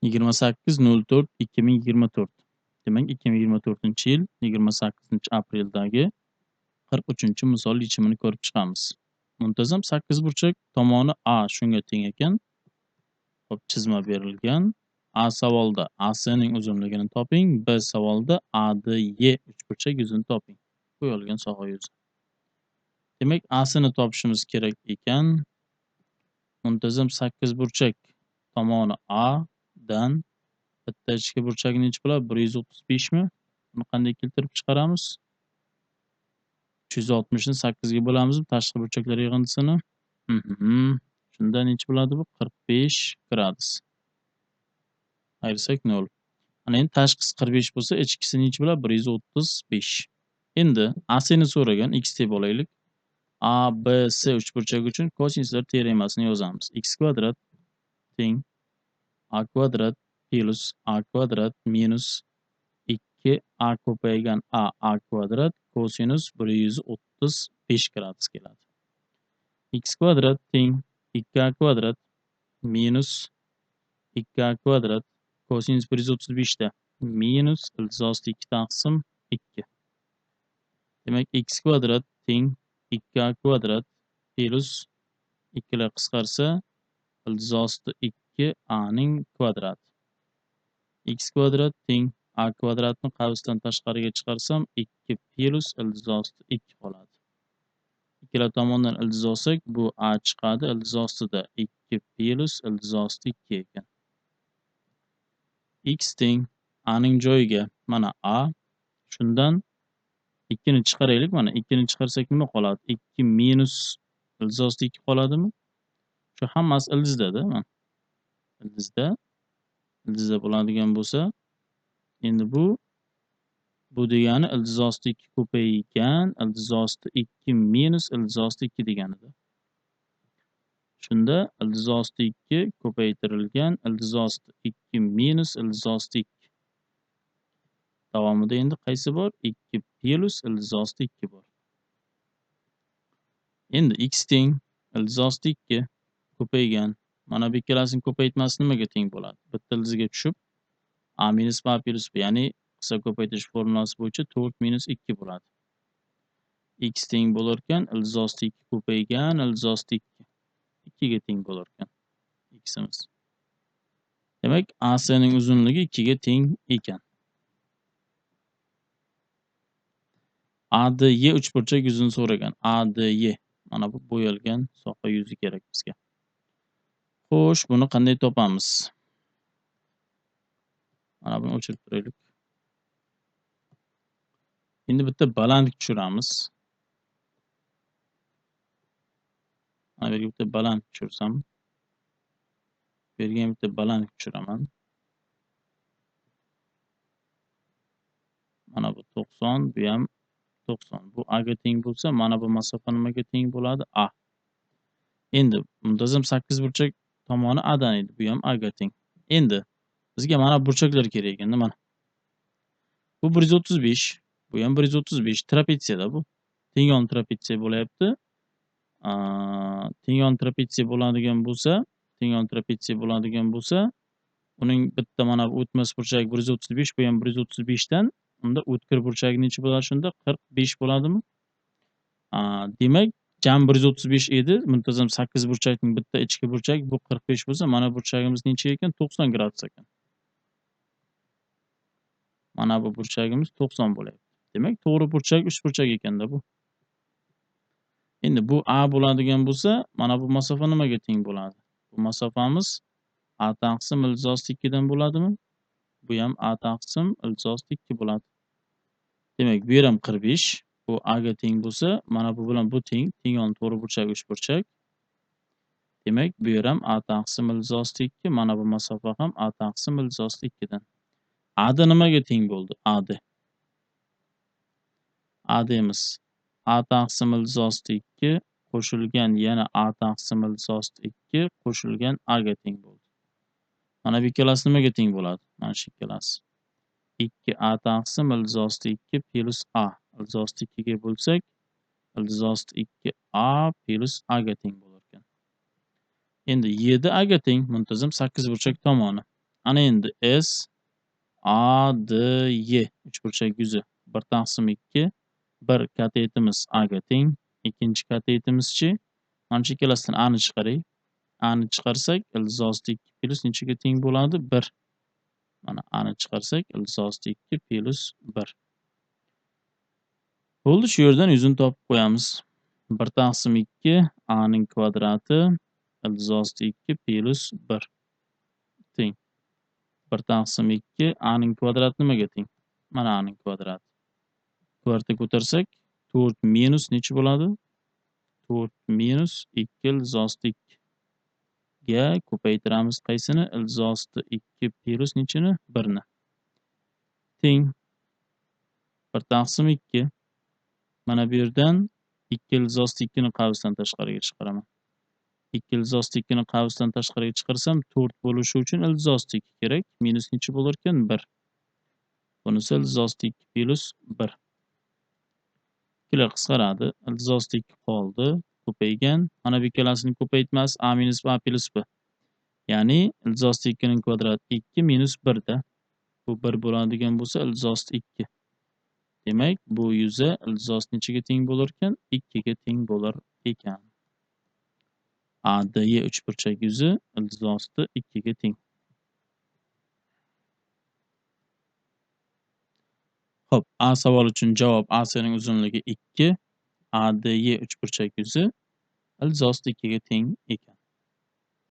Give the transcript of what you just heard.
28.04.2024. Demak, 2024-yil 28-apreldagi 43-misol yechimini ko'rib chiqamiz. Muntazam sakkizburchak tomoni A shunga teng ekan. Xo'p, chizma berilgan. A savolda AC ning uzunligini toping, B savolda ADY uchburchak yuzini toping. Qo'yilgan soha yuzi. Demak, AC ni topishimiz kerak ekan. Muntazam sakkizburchak tomoni A dan bitta ichki burchagi necha bo'ladi? 135 mi? Buni qanday keltirib chiqaramiz? 360 ni 8 ga bo'lamizmi tashqi burchaklar yig'indisini? Shunda necha bo'ladi bu? 45 gradus. Ayirsak 0. Ana endi tashqisi 45 bo'lsa, ichkisi necha bo'ladi? 135. Endi AC ni so'ragan, x deb olaylik. A, B, C uchburchagi uchun kosinuslar teoremasini yozamiz. X kvadrat teng a kvadrat plus a kvadrat minus 2 a ko'paygan a, a kvadrat kosinus 135 gradus keladi. X kvadrat teng 2a kvadrat minus 2a kvadrat kosinus 135 da minus ildiz osti 2 taqsim 2. Demak, x kvadrat teng 2a kvadrat plus 2 lar qisqarsa ildiz osti 2 a ning kvadrati. X kvadrat teng a kvadratni qavsdan tashqariga chiqarsam 2 plus ildiz osti 2 qoladi. Ikkala tomondan ildiz olsak, bu a chiqadi, ildiz ostida 2 plus ildiz osti 2 ekan. X teng a ning joyiga mana a, shundan 2 ni chiqaraylik, mana 2 ni chiqarsak nima qoladi? 2 minus ildiz osti 2 qoladimi? Shu hammasi ildizda-da, mana. Ildizda. Ildizda bo'ladigan bo'lsa, endi bu degani ildiz osti 2 ko'paygan ildiz osti 2 minus ildiz osti 2 deganida. Shunda ildiz osti 2 ko'paytirilgan ildiz osti 2 minus ildiz osti 2. Davomida endi qaysi bor? 2 plus ildiz osti 2 bor. Endi x teng ildiz osti 2 ko'paygan. Mana bu ikkalasini ko'paytmasi nimaga teng bo'ladi? Bitta ildizga tushib a minus b a plus b, ya'ni qisqa ko'paytirish formulasi bo'yicha 4 minus 2 bo'ladi. X teng bo'lar ekan ildiz osti 2 ko'paygan ildiz osti 2. 2 ga teng bo'lar ekan ximiz. Demak, AC ning uzunligi 2 ga teng ekan. ADY uchburchak yuzini so'ragan. ADY mana bu bo'yalgan soha yuzi kerak bizga. Xo'sh, buni qanday topamiz? Mana buni o'chirib turaylik. Endi bitta balandlik tushiramiz. Mana bu yerga bitta baland tushirsam, bu yerga ham bitta baland tushiraman. Mana bu 90, bu ham 90. Bu A ga teng bo'lsa, mana bu masofa nimaga teng bo'ladi? A. Endi muntazam sakkizburchak tomoni A dan edi. Bu ham A ga teng. Endi bizga mana burchaklar kerak ekan, mana. Bu 135, bu ham 135 trapetsiyada bu. Tengyon trapetsiya bo'lyapti. Tengyon trapetsiya bo'ladigan bo'lsa, tengyon trapetsiya bo'ladigan bo'lsa, uning bitta mana bu o'tmas burchagi 135, bu ham 135 dan, unda o'tkir burchagi necha bo'ladi shunda? 45 bo'ladimi? Demak, jam 135 edi. Muntazam sakkizburchakning bitta ichki burchagi bu 45 bo'lsa, mana burchagimiz necha ekan? 90 gradus ekan. Mana bu burchagimiz 90 bo'lyapti. Demak, to'g'ri burchak uchburchak ekanda bu. Endi bu A bo'ladigan bo'lsa, mana bu masofa nimaga teng bo'ladi? Bu masofamiz A taqsim ildiz osti 2 dan bo'ladimi? Bu ham A taqsim ildiz osti 2 bo'ladi. Demak, bu yer ham 45. Bu A ga teng bo'lsa, mana bu bilan bu teng, tengyon to'g'ri burchak uchburchak. Demak, bu yer ham A taqsim ildiz osti 2, mana bu masofa ham A taqsim ildiz osti 2 dan. AD nimaga teng bo'ldi? AD. ADmiz A taqsim ildiz osti 2 qo'shilgan yana A taqsim ildiz osti 2 qo'shilgan A ga teng bo'ldi. Mana bu ikkalasi nimaga teng bo'ladi? Mana shu ikkalasi. 2 A taqsim ildiz osti 2 plus A. Ildiz osti 2 ga bo'lsak, ildiz osti 2 A plus A ga teng bo'lar ekan. Endi 7 A ga teng muntazam sakkizburchak tomoni. Ana endi S A D Y uchburchak yuzi 1 taqsim 2, bir katetimiz A ga teng, ikkinchi katetimizchi mana shu ikkalasidan A ni chiqaray. A ni chiqarsak, ildiz osti 2 plyus nechaga teng bo'ladi? 1. Mana A ni chiqarsak, ildiz osti 2 plyus 1. Bo'ldi, shu yerdan yuzini topib qo'yamiz. 1 taqsim 2 A ning kvadrati ildiz osti 2 plyus 1 teng. 1 taqsim 2 A ning kvadrati nimaga teng? Mana A ning kvadrati. Kvadratga ko'tarsak 4 minus necha bo'ladi? 4 minus 2 ildiz osti 2 ga ko'paytiramiz qaysini? Ildiz osti 2 plyus nechini? 1 ni. Teng 1 taqsim 2. Mana bu yerdan 2 ildiz osti 2 ni qavsdan tashqariga chiqaraman. 2 ildiz osti 2 ni qavsdan tashqariga chiqarsam 4 bo'lishi uchun ildiz osti 2 kerak. Minus necha bo'lar ekan? 1. Bunisi ildiz osti 2 plyus 1. Ikkilar qisqaradi. Ildiz osti 2 qoldi. Ko'paygan. Mana bu ikkalasini ko'paytmasi A minus B, A plyus B. Ya'ni ildiz osti 2 ning kvadrati 2 minus 1 da. Bu 1 bo'ladigan bo'lsa ildiz osti 2. Demak, bu yuza ildiz osti nechaga teng bo'lar ekan? 2 ga teng bo'lar ekan. ADY uchburchak yuzi ildiz osti 2 ga teng. Xo'p, A savol uchun javob AC ning uzunligi 2, ADY uchburchak yuzi ildiz osti 2 ga teng ekan.